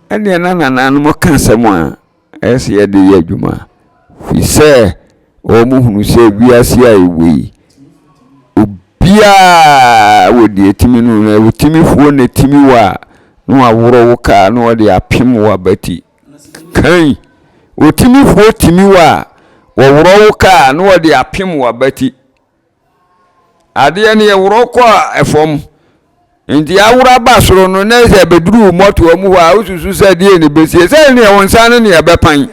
Ɛnneɛ na nananom ka asɛm a ɛyɛ sɛ yɛde yɛ adwuma, firi sɛ wɔhunu sɛ wiase a yɛwɔ yi, obiara wɔ deɛ ɛtumi no, na otimifoɔ na ɛtumi wɔ a, na waworɔ wo kaa na ɔde apem w'abati. Kan, otimifoɔ tumi wɔ a, wɔworɔ wo kaa na wɔde apem w'abati. Adeɛ no yɛworɔ kɔ a ɛfam. Nti aworɔ aba soro no na sɛ ɛbɛduru wo mmɔtoa mu hɔ a wosusu sɛ deɛ ne bɛsie sɛ neɛ wo nsa no neɛ ɛbɛpan.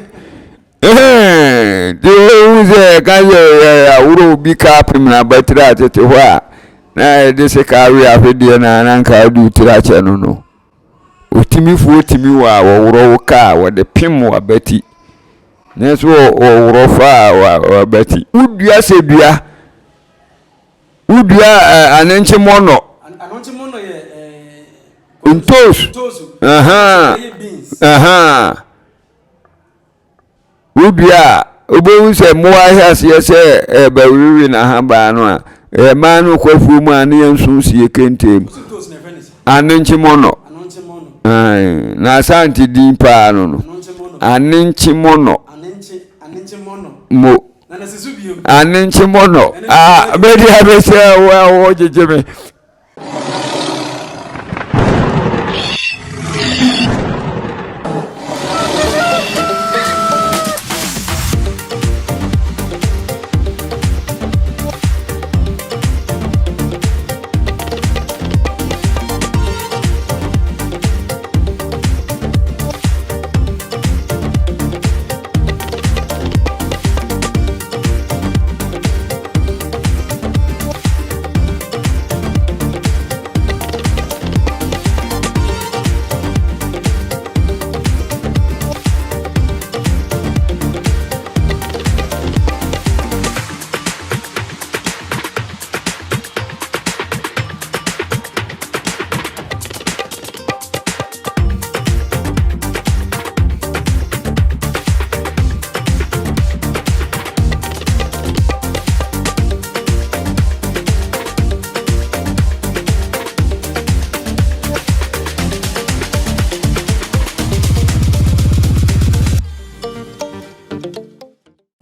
Nti wohu sɛ ɛka sɛ aworɔ obi ka apem na abatiri a tete hɔ a na yɛde sika awe ahwedeɛ na na nka wode wo tiri akyɛ no no. Otimifoɔ tumi wɔ a wɔworɔ wo ka a wɔde pem w'abati. Nanso wɔworɔ fa a w'abati. Wodua sɛ dua. Wodua anenkye mɔnɔ. Ntoos. Ahaa. Wodua a, wobɛhu sɛ mmoa ahyɛ aseɛ sɛ ɛbɛwewe n'ahaban no a, mmaa no kɔ afuo mu a ne yɛn nso sie kente mu. Anenkye mɔnɔ. Na Asante din paa no no. Anenkye mɔnɔ. Mo. Anenkye mɔnɔ. Ah, bɛdi abɛhyɛ wo a wɔgyegye me.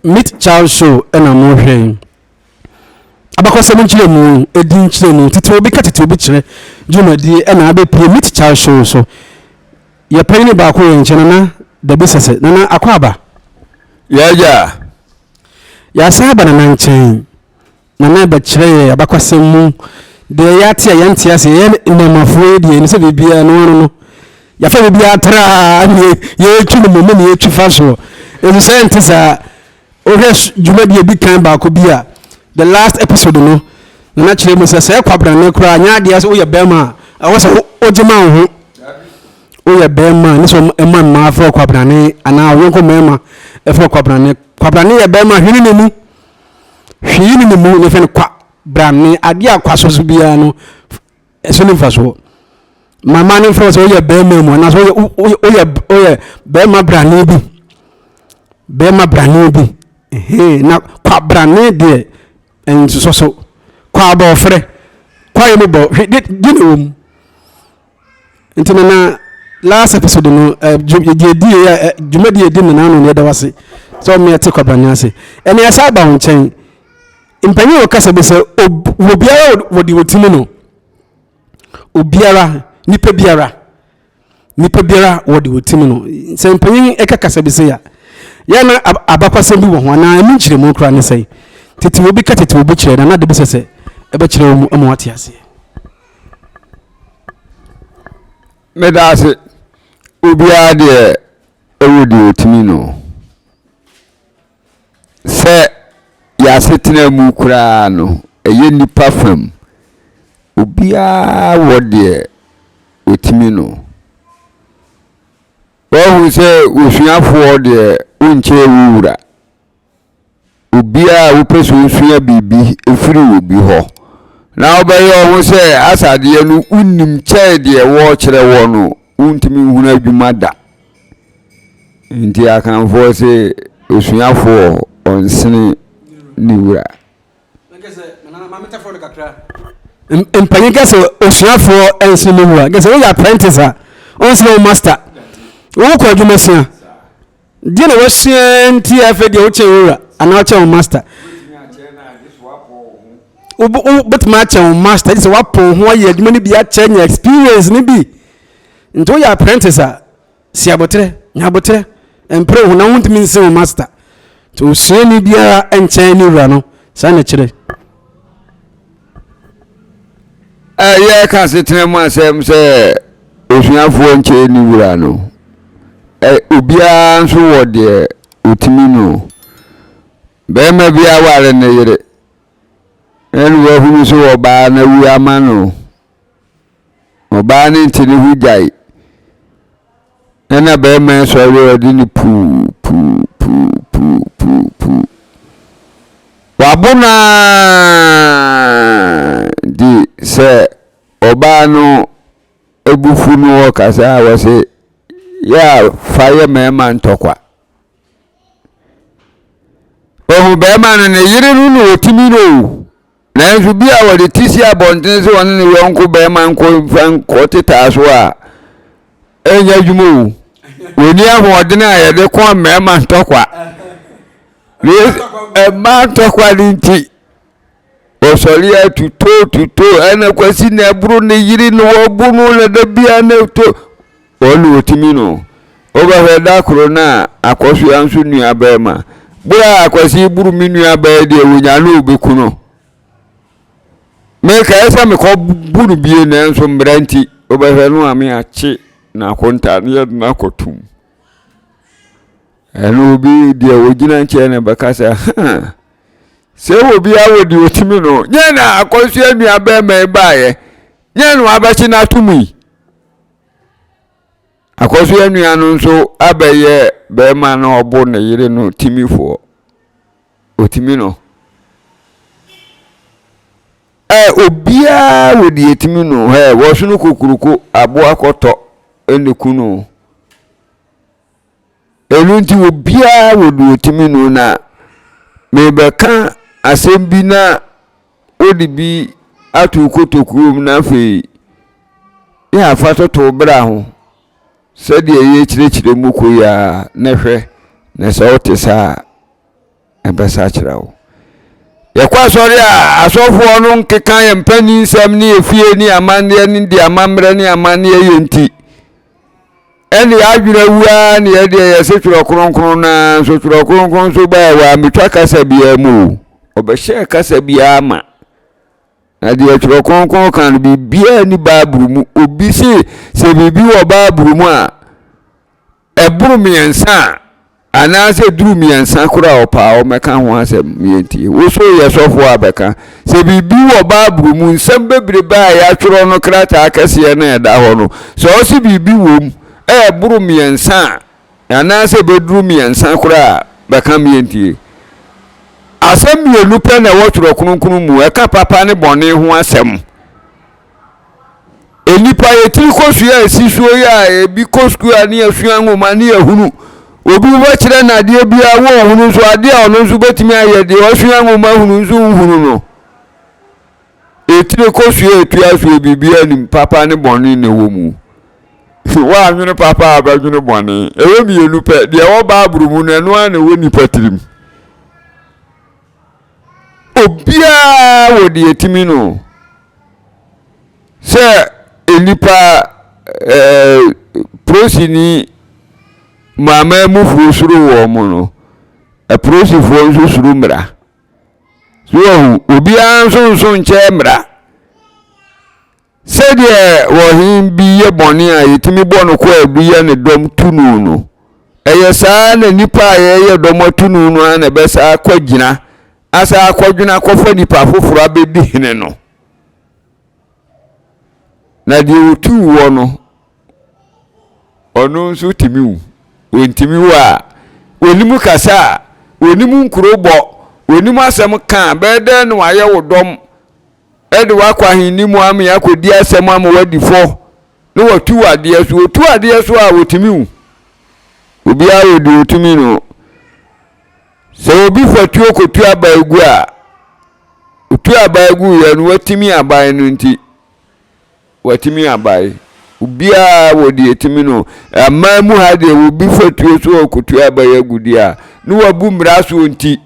Meet Child Show na morehwɛ yi. Abakɔsɛm nkyerɛmu, edin nkyerɛmu, tete obi ka tete obi kyerɛ dwumadie na abɛpue Meet Child Show so. Yɛ panyin baako yɛ nkyɛn Nana Dabi Sɛsɛ. Nana Akwaaba. Yɛagya. Yɛasan aba Nana nkyɛn. Nana bɛkyerɛ yɛ abakwasɛm mu deɛ yɛate a yɛnte ase. Yɛyɛ nnɛɛmafoɔ yi deɛ yɛnim sɛ biribiara no ano no yɛafa biribiara traa ne yɛtwi no mmom ne yɛtwi fa soɔ. Nso sɛ ɛnte saa. Wohwɛ dwumadie a ɛdi kan baako bi a the last episode no Nana kyerɛ mu sɛ sɛ kwabrane koraa nyɛ adeɛ sɛ woyɛ bɛrima a ɛwɔ sɛ wogye ma wo ho. Woyɛ bɛrima a ne sɛ ɛma mmaa frɛ kwabrane anaa wo yɔnko mmarima frɛ kwabrane. Kwabrane yɛ bɛrima hwene ne mu. Hwee ne ne mu ne fɛ no kwabrane. Adeɛ a kwa so so biara no ɛso ne mfasoɔ. Mama ne mfrɛ sɛ woyɛ bɛrima mu anaasɛ woyɛ woyɛ woyɛ bɛrima brane bi. Bɛrima brane bi. Na kwabrane deɛ nsosɔ so. Kwa abɔɔfrɛ. Kwaeɛ mu bɔ hwɛ de de na ɛwɔ mu. Nti no na last episode no deɛ di yɛ dwumadi yɛ di no n'ano no yɛda wase sɛ ɔmo yɛte kwabrane ase. Ɛnna yɛsa aba wo nkyɛn. Mpanyin wɔ kasa bi sɛ obiara wɔ deɛ ɔtumi no. Obiara, nipa biara, nipa biara wɔ deɛ ɔtumi no. Sɛ mpanyin ɛka kasa bi sɛ ya, yɛ na abakwasɛm bi wɔ ho anaa ɛmu nkyerɛmu koraa ne sɛn. Tete obi ka tete obi kyerɛ na na de bi sɛ sɛ ɛbɛkyerɛ wo mu ama wate aseɛ. Meda ase. Obiara deɛ ɛwɔ deɛ ɔtumi no. Sɛ yɛn asetena mu koraa no, ɛyɛ nnipa fam. Obiara wɔ deɛ ɔtumi no. Woahu sɛ osuafoɔ deɛ wonkyɛɛ wo wura. Obiara a wopɛ sɛ osua biribi firi obi hɔ na wobɛyɛ wo ho sɛ asadeɛ no wonim kyɛe deɛ wɔrekyerɛ wɔ no, wontumi nhunu adwuma da. Nti Akanfoɔ se osuafoɔ ɔnsene ne wura. Mpanyin ka sɛ osuafoɔ nsene ne wura. Kɛ sɛ woyɛ apprentice a, ɔnsene wo master. Wokɔ adwuma sua. Deɛ na wasua nti afei deɛ wokyɛn wo wura anaa wokyɛn wo master. Wobɛtumi akyɛn wo master gye sɛ woapɔn ho ayɛ adwuma no bi akyɛ nya experience no bi. Nti woyɛ apprentice a, si aboterɛ, nya aboterɛ, mpere wo ho na wontumi nsen wo master. Nti osuani biara nkyɛn ne wura no, saa na ɛkyerɛ. Yɛreka asetena mu asɛm sɛ osuafoɔ nkyɛn ne wura no, obiara nso wɔ deɛ ɔtumi no. Barima bi aware ne yere, ɛna wahunu sɛ ɔbaa no awu ama no. Ɔbaa no nte ne ho gyae. Ɛna barima yi sɔre a ɔde no puu puu puu puu puu puu. Wabo no ara nti sɛ ɔbaa no abufu no ɔkasa a wɔse yɛ a fa yɛ mmarima ntɔkwa. Ɔhu barima no ne yere no na ɔtumi no o. Nanso bi a wɔde ti si abɔnten sɛ ɔne ne yɔnko barima nkɔ mfa nkɔ tetaa so a, ɛnyɛ adwuma o. Wɔnni ahoɔden a yɛde ko mmarima ntɔkwa. Mmaa ntɔkwa no nti, wɔsɔre atuto tuto ɛna kwasi na ɛboro ne yere na wɔbu no na da bia na to wɔn na wɔtumi no. Wobɛhwɛ da koro no a akɔsoa nso nua barima. Bere a Akwasi boro me nua baa deɛ wɔnya no ɔbɛku no. Mekae sɛ mekɔ bu no bie nanso mmara nti wobɛhwɛ no a me akye n'akonta ne yɛde no akɔtom. Ɛno obi deɛ ɔgyina nkyɛn na bɛka sɛ ha sɛ wɔ biara wɔ deɛ ɔtumi no nyɛ na akɔsoa nua barima yi baeɛ nyɛ na wabɛkye no atom yi. Akɔsoa nua no nso abɛyɛ barima no a ɔbo ne yere no timifoɔ. Ɔtumi no. Ɛ obiara wɔ deɛ ɛtumi no. Ɛ wɔsono kokuroko aboa kɔtɔ ɛna ku no. Ɛno nti obiara wɔ deɛ ɔtumi no na mebɛka asɛm bi na wode bi ato wo kotokuo mu na afei ne afa toto wo bra ho sɛdeɛ yɛkyerɛkyerɛ mu kɔ yi ara na hwɛ na sɛ wote saa a ɛbɛsakyera wo. Yɛkɔ asɔre a asɔfoɔ no nkeka yɛn mpanin nsɛm ne efie ne amanneɛ ne deɛ amammerɛ ne amanneɛ yɛ nti ɛne yɛadwene awu ara ne yɛdeɛ yɛse twerɛ kronkron no ara nso twerɛ kronkron nso baa wɔ ametwa kasa biara mu o ɔbɛhyɛɛ kasa biara ma na deɛ twerɛ kronkron ka no biribiara ni Bible mu obi se sɛ biribi wɔ Bible mu a Ɛboro mmiɛnsa a, anaasɛ ɛduru mmiɛnsa koraa a ɔpɛ a ɔmmɛka ho asɛm yɛntie. Wo so yɛ sɔfoɔ a bɛka. Sɛ biribi wɔ Bible mu, nsɛm bebrebe a yɛatwerɛ no krataa kɛseɛ no a ɛda hɔ no, sɛ ɔse biribi wɔ mu a ɛboro mmiɛnsa a, anaasɛ ɛbɛduru mmiɛnsa koraa a, bɛka yɛntie. Asɛm mmienu pɛ na ɛwɔ Twerɛ Kronkron mu, ɛka papa ne bɔne ho asɛm. Nnipa yɛtiri kɔ sua a ɛsi soɔ yi a ebi kɔ sukuu a ne yɛsua nwoma ne yɛhunu. Obi wobɛkyerɛ no adeɛ biara wɔnhunu nso adeɛ a ɔno nso bɛtumi ayɛ deɛ ɔsua nwoma hunu nso nhunu no. Ɛtiri kɔ sua ɛtua soɔ biribiara nim papa ne bɔne na ɛwɔ mu. Woanwene papa a bɛdwene bɔne. Ɛyɛ mmienu pɛ deɛ ɛwɔ Bible mu no ɛno ara na ɛwɔ nnipa tirim. Obiara wɔ deɛ ɛtumi no. Sɛ nnipa ɛɛ polisini maamanmufoɔ suro wɔn no, apolisifoɔ nso suro mmara. So wahu? Obiara nso nso nkyɛn mmara. Sɛdeɛ ɔhene bi yɛ bɔne a yɛtumi bɔ no kwaadu yɛ ne dɔm tu no no, ɛyɛ saa na nnipa a yɛyɛ dɔm atu no no ara na ɛbɛsa akɔgyina asa akɔdwene akɔfa nipa foforɔ abɛdi hene no. Na deɛ ɔtuu wɔ no, ɔno nso tumi wu. Ɔntumi wu a, ɔnim kasa a, ɔnim nkuro bɔ, ɔnim asɛm ka a, bɛyɛ dɛn na wayɛ wo dɔm de wakɔ ahenni mu ama akɔdi asɛm ama wadi fɔ na watu adeɛ so. Ɔtu adeɛ so a, ɔtumi wu. Obiara wɔ deɛ ɔtumi no. Sɛ obi fa tuo kɔtu aban gu a, ɔtu aban guiɛ no, watumi aban no nti, watumi aban. Obiara wɔ deɛ ɛtumi no. Aman mu ha deɛ obi fa tuo so ɔkotua aban agudeɛ a, ne wabu mmara soɔ nti,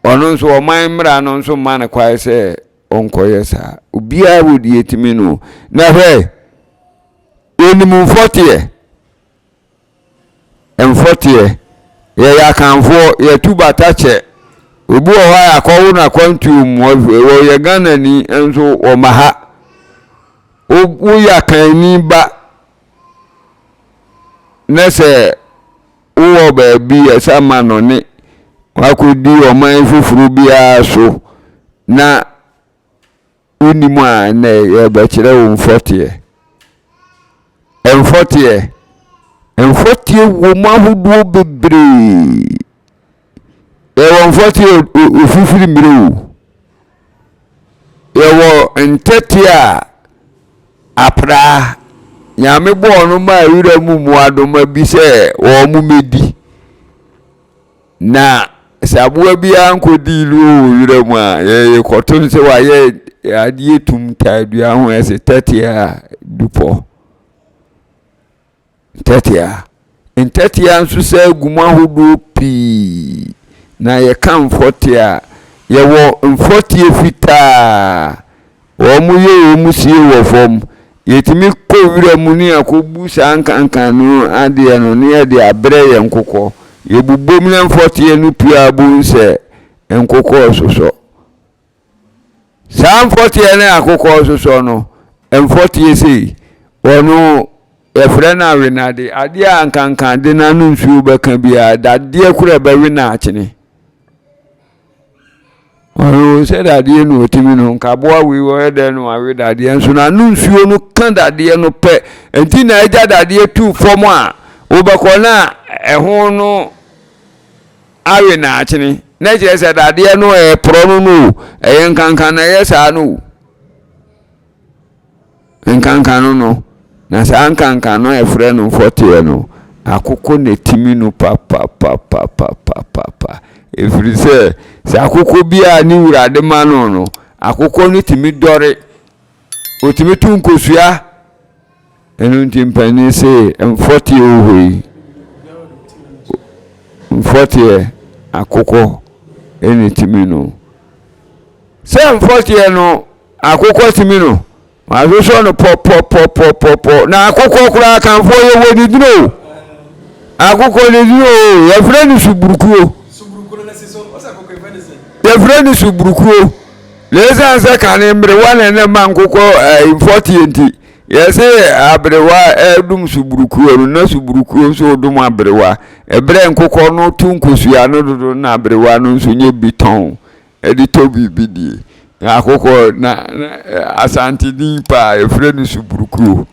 ɔno nso ɔman mmara no nso mma no kwan sɛ ɔnkɔyɛ saa. Obiara wɔ deɛ ɛtumi no. Na hwɛ, yɛnim mfɔteɛ. Mfɔteɛ, yɛyɛ Akanfoɔ, yɛtu bata kyɛ. Obi wɔ hɔ a yɛakɔwo no akwantuo mu, ɔyɛ Ghanani nso ɔma ha. Woyɛ Akanni ba na sɛ wowɔ baabi ɛsɛ amanɔne wakɔdi ɔman foforɔ biara so na Wonnim a, ɛnnɛ yɛrebɛkyerɛ wo mfɔteɛ. Mfɔteɛ, mfɔteɛ wɔ mu ahodoɔ bebree. Yɛwɔ mfɔteɛ ofifiri mmerɛ o. Yɛwɔ ntɛteɛ a apraa Nyame bɔɔ no maa wira mu mmoadoma bi sɛ wɔn mmɛdi. Na sɛ aboa biara nkɔdii no wɔ wira mu a, yɛkɔto no sɛ wayɛ adeɛ tum taa dua ho ɛsɛ tɛtea dupɔ. Ntɛtea. Ntɛtea nso sɛ gu mu ahodoɔ pii. Na yɛka mfɔteɛ a, yɛwɔ mfɔteɛ fitaa. Wɔyɛ wɔn sie wɔ fam. Yɛtumi kɔ wira mu ne yɛakɔbu saa nkankan no adeɛ no ne yɛde abrɛ yɛn nkokɔ. Yɛbobom na mfɔteɛ no pue a wobɛhu sɛ nkokɔ resosɔ. Saa mfɔteɛ no a akokɔ resosɔ no, mfɔteɛ sei, wɔno yɛfrɛ no awenade. Adeɛ a nkankan de no ano nsuo bɛka biara, dadeɛ koraa ɛbɛwe no akyene. Ɔno sɛ dadeɛ na ɔtumi no nka aboa wei ɔyɛ dɛn na wawe dadeɛ nso na ano nsuo no ka dadeɛ no pɛ nti na agya dadeɛ tu fam a wobɛkɔ na ɛho no awe naakyene na kyerɛ sɛ dadeɛ no ɛporɔ no no o ɛyɛ nkankan na ɛyɛ saa no o. Nkanka no no, na saa nkanka no a yɛfrɛ no mfɔteɛ no, akokɔ na ɛtumi no papapapapapapa. Ɛfiri sɛ, sɛ akokɔ bi a ne wura de ma no no, akokɔ no tumi dɔre, ɔtumi to nkosua. Ɛno nti mpanin se mfɔteɛ wɔ hɔ yi, mfɔteɛ akokɔ na ɛtumi no. Sɛ mfɔteɛ no Akokɔ tumi no, wɔasosɔ no pɔpɔpɔpɔpɔ. Na akokɔ koraa Akanfoɔ yɛwɔ ne dini o. Akokɔ ne dini o, yɛfrɛ no suburukuo. Yɛfrɛ no suburukuo. Na ɛsiane sɛ kane mmerewa na ɛna ma nkokɔ eh, mfɔteɛ nti, yɛse aberewa ɛdom suburukuo no na suburukuo nso dom aberewa. Ɛberɛ nkokɔ no to nkosua no dodo na aberewa no nso nyɛ bi tɔn. de tɔ biribi die. Na akokɔ na Asante din paa yɛfrɛ no suburukuo.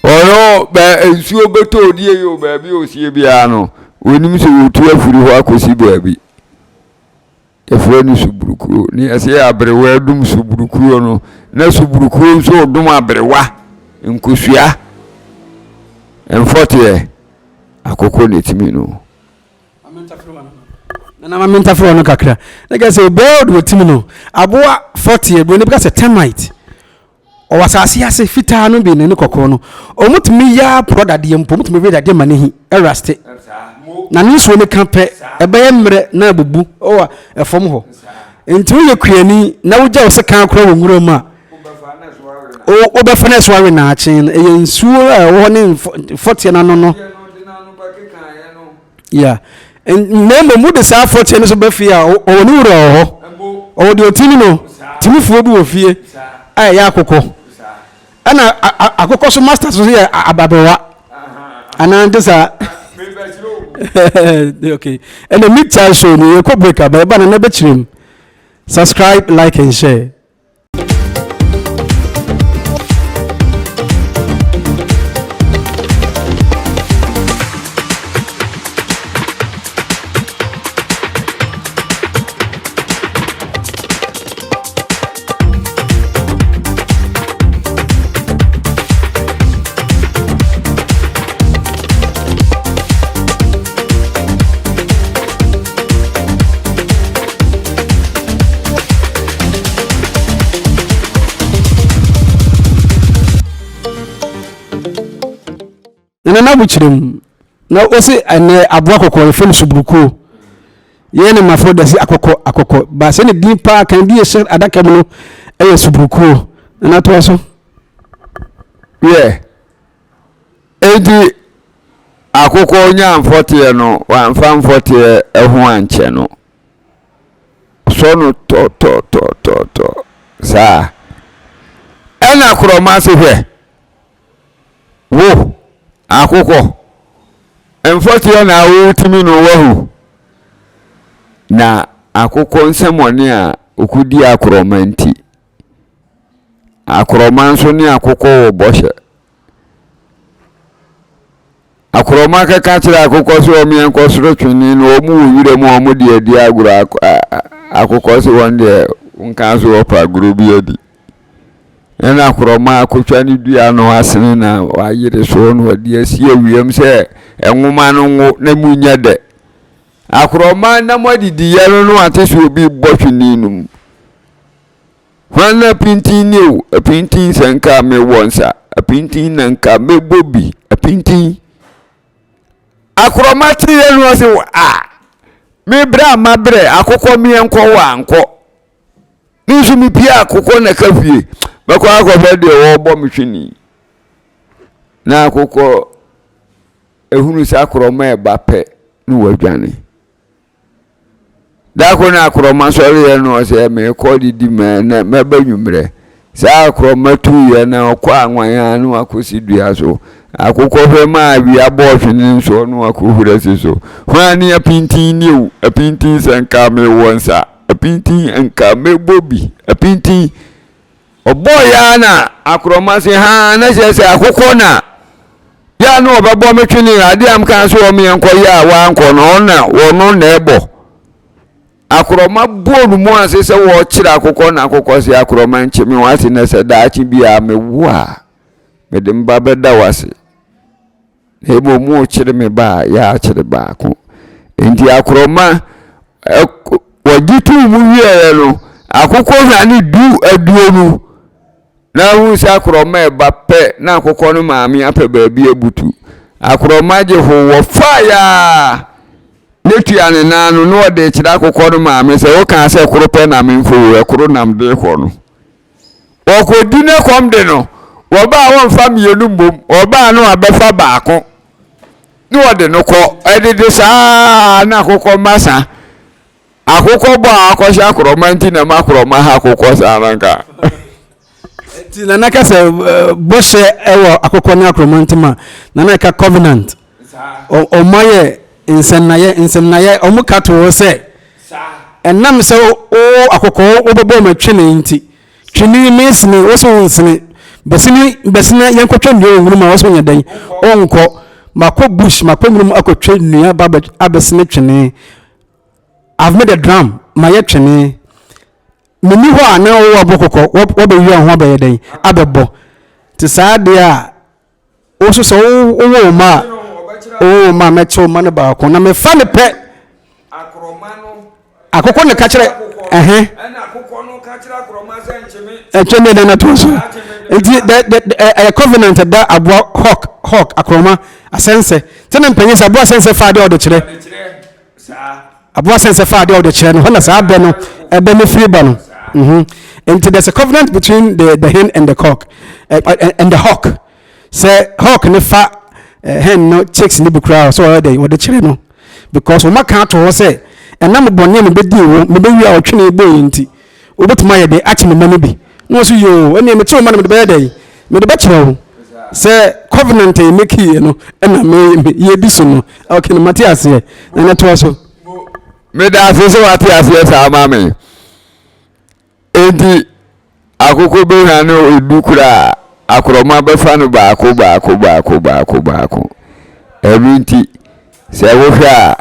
Ɔno bɛ nsuo bɛtɔ odie yi o baabi a osie biara no onim sɛ wɔtu afiri hɔ akɔsi baabi. Yɛfrɛ no suburukuo. Ne yɛsɛ aberewa adum suburukuo no na suburukuo nso ɔdom aberewa nkosua mfɔteɛ akokɔ na ɛtumi no. Nana ma mentafere no kakra. Na kɛ sɛ obiara ɔde ɔtim no aboa fɔteɛ buroni bɛka sɛ termite ɔwɔ asase ase fitaa no bi ne ne kɔkɔɔ no ɔmotumi yɛ aporɔ dadeɛ mpo ɔmotumi we dadeɛ ma ne hi ɛraste na ne nsuo no ka pɛ ɛbɛyɛ mmerɛ na abubu ɔwɔ ɛfam hɔ nti woyɛ kuani na wogya wo sekan koraa wɔ nwura mu a wobɛfa no ɛso awe naakye no ɛyɛ nsuo a ɛwɔ hɔ ne fɔteɛ no ano no ya na mmom wode saa fɔteɛ no so ba fie a ɔwɔ ne wura wɔ hɔ ɔwɔ deɛ ɔtumi no timifoɔ bi wɔ fie a ɛyɛ akokɔ ɛna akokɔ so master so yɛ ababewa anaa nte saa okay ɛna meat child show no yɛkɔ break aba ɛba na na bɛkyerɛ mu subscribe like and share. Nana na wokyerɛ mu na ɔsi ɛnɛ aboa kɔkɔɔ yɛfrɛ no suburukuo. Yɛn ne mafo da si akɔkɔ akɔkɔ ba sɛ ne din paa kan bi ɛhyɛ adaka mu no ɛyɛ suburukuo. Nana toa so. Yɛ enti akokɔ nyaa mfɔteɛ no wamfa mfɔteɛ ho ankyɛ no. Sɔ no tɔtɔtɔtɔtɔ saa. Ɛna korɔma se hwɛ wo akokɔ mfɔteɛ na wotumi no wahu. Na akokɔ nsɛmɔne a ɔkɔdi akorɔma nti, akorɔma nso ne akokɔ wɔ bɔhyɛ. Akorɔma kɛka kyerɛ akokɔ sɛ wɔn yɛn kɔ soro twene no wɔn wɔ wira mu wɔn de adi agorɔ akokɔ sɛ wɔn deɛ nka so wɔpɛ agorɔ bi adi. Ɛna akorɔma akotwa ne dua no asene na wayere so na ɔde asi awiam sɛ nwoma no nwo na mu nyɛ dɛ. Akorɔma nam adidiyɛ no no ate sɛ obi bɔ twene no mu. Hwan na apintin ni o, apintin sɛ nka mewɔ nsa, apintin na nka mɛbɔ bi, apintin. Akorɔma teeɛ no ɔse a, me berɛ a mabrɛ akokɔ meɛ nkɔ wɔ ankɔ. Me nso mepie akokɔ na ka fie, mɛkɔ akɔhwɛ deɛ wɔrebɔ me twene. Na akokɔ ehunu sɛ akorɔma ɛba pɛ na wadwane. Da koro na akorɔma sɔreeɛ no ɔsɛ merekɔ didi mɛ na mɛba nwummerɛ. Saa akorɔma tuiɛ na ɔkɔ anwan a na wakɔsi dua so. Akokɔ hwɛ ma awia bɔɔ hwene nso na wakɔhura si so. Hwan ne apintin ni o, apintin sɛ nka mewɔ nsa, apintin nka mɛbɔ bi, apintin. Ɔbɔeɛ ara na akorɔma se haa na kyerɛ sɛ akokɔ na yɛ a na ɔbɛbɔ me twene adeɛ a mkaa sɛ wɔn yɛn kɔ yɛ a wankɔ no ɔno na wɔno na ɛbɔ. Akorɔma bɔɔ no mu ase sɛ wɔrekyerɛ akokɔ na akokɔ se akorɔma nkye me wase na sɛ daakye biara mewo a mede me ba bɛda wase. Na mmom morekyere me ba a, yɛakyere baako. Enti akorɔma wɔgye too mu wieeɛ no, akokɔ hwane du aduonu. Na ahu sɛ akorɔma ɛba pɛ na akokɔ no maame apɛ baabi abutu. Akorɔma gye ho wɔfaeɛ a ne tua ne nan no na ɔde kyerɛ akokɔ no maame sɛ wokaa sɛ koro pɛ na memfo wo ɛkoro nam de kɔ no. Wɔkɔdi ne kɔm de no, wɔba a wɔmfa mmienu mmom, wɔba a na wɔabɛfa baako ne wɔde no kɔ. Ɛdede saa na akokɔ mma sa. Akokɔ bɔ a akɔhyɛ akorɔma nti na ɛma akorɔma ha akokɔ saa no nka. Nti nana ka sɛ bɔhyɛ ɛwɔ akokɔ ne akorɔma ntam a, nana ɛka covenant. Ɔmo ayɛ nsɛnnayɛ nsɛnnayɛ ɔmo ka to hɔ sɛ ɛnam sɛ wo akokɔ wobɛbɔ ɔmo twene nti twene mesene wo so wo nsene bɛsene bɛsene yɛnkɔtwa nnua wɔ nwunu mu a wo so nyɛ dɛn ɔnkɔ makɔ bush makɔ nwunu mu akɔtwa nnua ba abɛsene twene I've made a drum mayɛ twene menni hɔ a na wowɔ abɔ kɔkɔ wɔbɛwia ho abɛyɛ dɛn abɛbɔ te saa deɛ a Wo nso sɛ wowɔ wo mma a, wowɔ wo mma a mɛkyɛ wo mma no baako na mefa no pɛ. Akokɔ na ka kyerɛ ɛhɛn. Ɛkyɛ mi ɛdɛ na to so. Nti dɛ dɛ ɛyɛ covenant da aboa hawk hawk akorɔma asɛnsɛ. Sɛ na mpanyin sɛ aboa asɛnsɛ fa adeɛ ɔde kyerɛ. Aboa sɛn sɛ fa adeɛ a ɔde kyerɛ no hɔ na saa bɛ no ɛbɛ no firi ba no. Mhm. Nti there's a covenant between the the hen and the cock uh, and the hawk. Sɛ hawk ne fa uh, hen no chicks ne bi koraa sɛ ɔyɛ dɛn ɔde kyerɛ no because wɔn aka ato hɔ sɛ ɛnam bɔne a mebɛdi wo mebɛwi a ɔtwene bɔ yi nti wobɛtumi ayɛ dɛn akye me mma no bi na wɔn so yoo ɛnneɛ mekye wo mma no mede bɛyɛ dɛn mede bɛkyerɛ wo sɛ covenant a yɛmɛkiiɛ no ɛna me yɛdi so no ok no mate aseɛ na na toa so. Meda ase sɛ wate aseɛ saa ma me. Enti akokɔ bɛhwa no edu koraa akorɔma bɛfa no baako baako baako baako baako. Ɛno nti sɛ wohwɛ a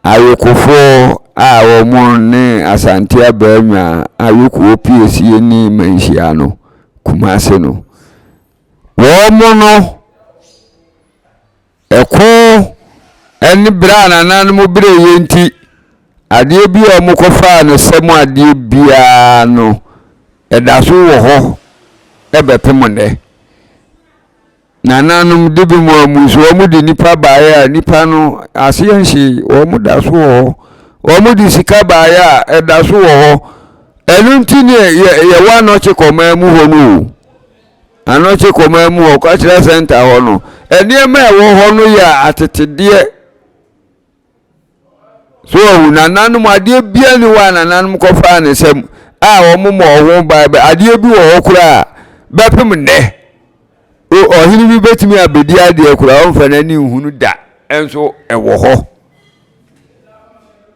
ayokofoɔ a wɔn ne Asante Abaanwa ayokoɔ piesie ne Manhyia no Kumase no wɔn no Ɛko ne berɛ a nananom brɛeɛ nti, adeɛ bi a wɔkɔfaa no sɛ mu adeɛ biara no, ɛda so wɔ hɔ bɛpem nnɛ. Nananom de bi mu amu so wɔn de nipa baeɛ a nipa no aseɛ nhyee wɔn da so wɔ hɔ. Wɔn de sika baeɛ a ɛda so wɔ hɔ. Ɛno nti ne yɛ yɛwɔ anɔkye kɔmaa mu hɔ no o. Anɔkye kɔmaa mu hɔ kwakyerɛ center hɔ no nneɛma a ɛwɔ hɔ no yɛ atetedeɛ. So wahu nananom adeɛ biara ni hɔ a nananom kɔfaa ne nsam a wɔn mmɔ ho ban bɛ adeɛ bi wɔ hɔ koraa bɛpem nnɛ ɔhene bi bɛtumi abɛdi adeɛ koraa ɔmfa n'ani nhunu da nso ɛwɔ hɔ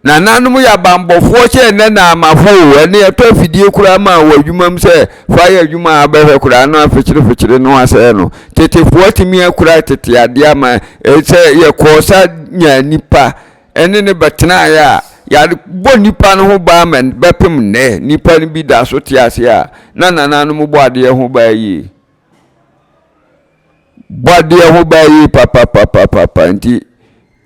nananom yɛ abanbɔfoɔ kyɛ nnɛ na amafo o ɛne ɛtɔ afidie koraa ma wɔ adwuma mu sɛ fa yɛ adwuma a bɛhwɛ koraa no afekyerefekyere no asɛe no tetefoɔ atumi akura tete adeɛ ama Sɛ yɛkɔɔ sa nyaa nipa ne no bɛtenaeɛ a, yɛabɔ nipa no ho ban ma bɛpem nnɛ. Nipa no bi da so te ase a, na nananom bɔ adeɛ ho ban yie. Bɔ adeɛ ho ban yie papapapapa nti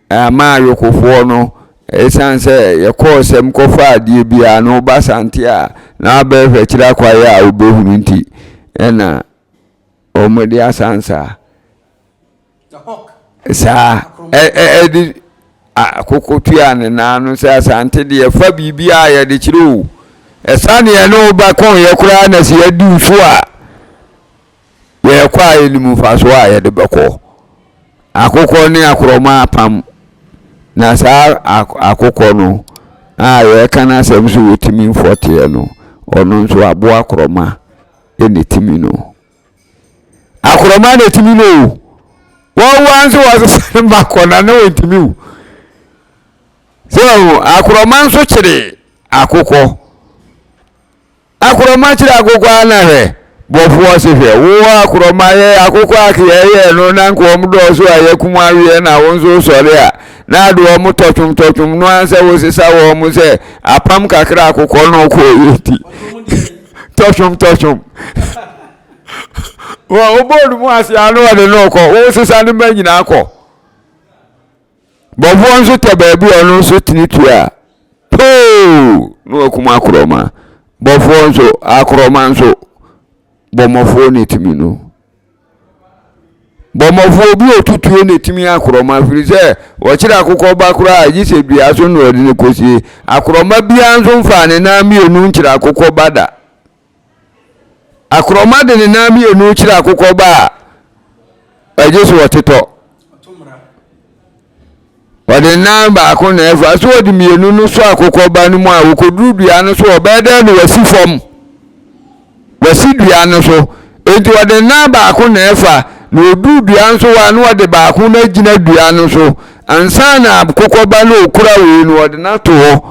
ama ayokofoɔ no ɛsiane sɛ yɛkɔɔ sɛm kɔfa adeɛ biara no woba sante a na abɛhwɛ kyerɛ akwaeɛ a wobɛhunu nti ɛna wɔde asansa. Saa ɛde akoko tua ne nan no sɛ Asante deɛ fa biribi a yɛde kyerɛ o. Ɛsa neɛ ne wo ba kɔnyɛ koraa na sɛ yɛadi wo so a yɛkɔ a yɛnim mfasoɔ a yɛde bɛkɔ. Akokɔ ne akorɔma apam na saa akokɔ no a yɛka no asɛm so wɔtumi mfɔteɛ no ɔno nso aboa akorɔma ɛna ɛtumi no. Akorɔma na ɛtumi no o. Wɔn wa nso wɔsesa ne mma kɔ na ne wɔntumi o. Sɛ ɔho akorɔma nso kyere akokɔ. Akorɔma kyere akokɔ a na hwɛ bɔfoɔ se hwɛ wo akorɔma yɛ akokɔ a yɛyɛ no na nka wɔn dɔɔso a yɛkum aweɛ na wo nso sɔre a na ade wɔn tɔtwom tɔtwom no ansɛ wo sesa wɔn sɛ apam kakra akokɔ no kɔ yɛ ti. Tɔhwom tɔhwom. Wɔ wobɔɔ ne mu ase a na ɔde no kɔ wosesa ne mma nyinaa kɔ. Bɔfoɔ nso tɛ baabi a ɔno nso tene tua poo na wakum akorɔma. Bɔfoɔ nso akorɔma nso bɔmmɔfoɔ na ɛtumi no. Bɔmmɔfoɔ obi a ɔtutuo na ɛtumi akorɔma firi sɛ wɔkyerɛ akokɔ ba koraa a gye sɛ dua so na ɔde no kɔsie. Akorɔma biara nso mfaa ne nan mmienu nkyerɛ akokɔ ba da. Akorɔma de ne nan mmienu kyerɛ akokɔ ba a, ɛgye so ɔtetɔ. Ɔde nan baako na ɛfa so ɔde mmienu no sɔ akokɔ ba no mu a wɔkɔduru dua no so ɔbɛyɛ dɛn na wasi fam. Wasi dua no so. Enti ɔde nan baako na ɛfa na ɔduru dua no so hɔ a na ɔde baako no agyina dua no so ansa na akokɔ ba no ɔkura wei no ɔde no ato hɔ.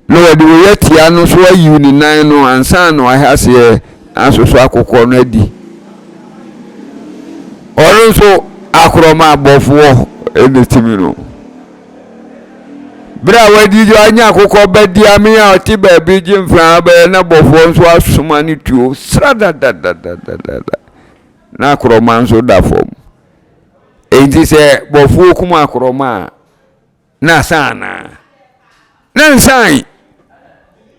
Na wɔde wei atia no so ayiw ne nan no ansa na wahyɛ aseɛ asosɔ akokɔ no adi. Ɔno nso akorɔma abɔfoɔ na ɛtumi no. Berɛ a wadi anya akokɔ bɛdi ame a ɔte baabi gye mframa bɛyɛ na bɔfoɔ nso asoma ne tuo sradadadadadada na akorɔma nso da fam. Enti sɛ bɔfoɔ kum akorɔma a Na asan anaa? Na nsan.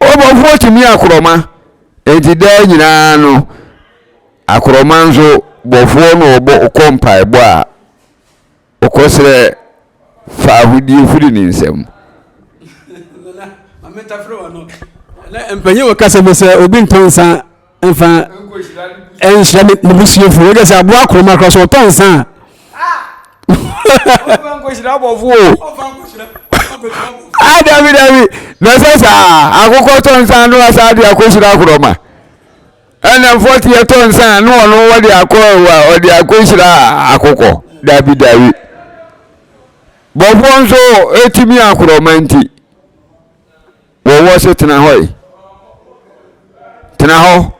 Ɔbɔfoɔ tumi akorɔma. Enti daa nyinaa no, akorɔma nso bɔfoɔ na ɔbɔ ɔkɔ mpaebɔ a ɔkɔsrɛ fa ahodie firi ne nsam. Mpanyin wɔ kasa bi sɛ obi ntɔ nsa mfa nhyira ne busuafo wọ́n sɛ aboa akoroma kora so ɔtɔ nsa a. ɔfa nkɔhyira abɔfo o ah dabi dabi na sɛ saa akokɔ tɔ nsa no asa de akɔhyira akoroma ɛna mfɔte yɛtɔ nsa no ɔno wɔde akɔ ɔde akɔhyira akokɔ dabi dabi bɔfoɔ nso ɛtumi akoroma nti Wɔwɔ se tena hɔ yi. Tena hɔ.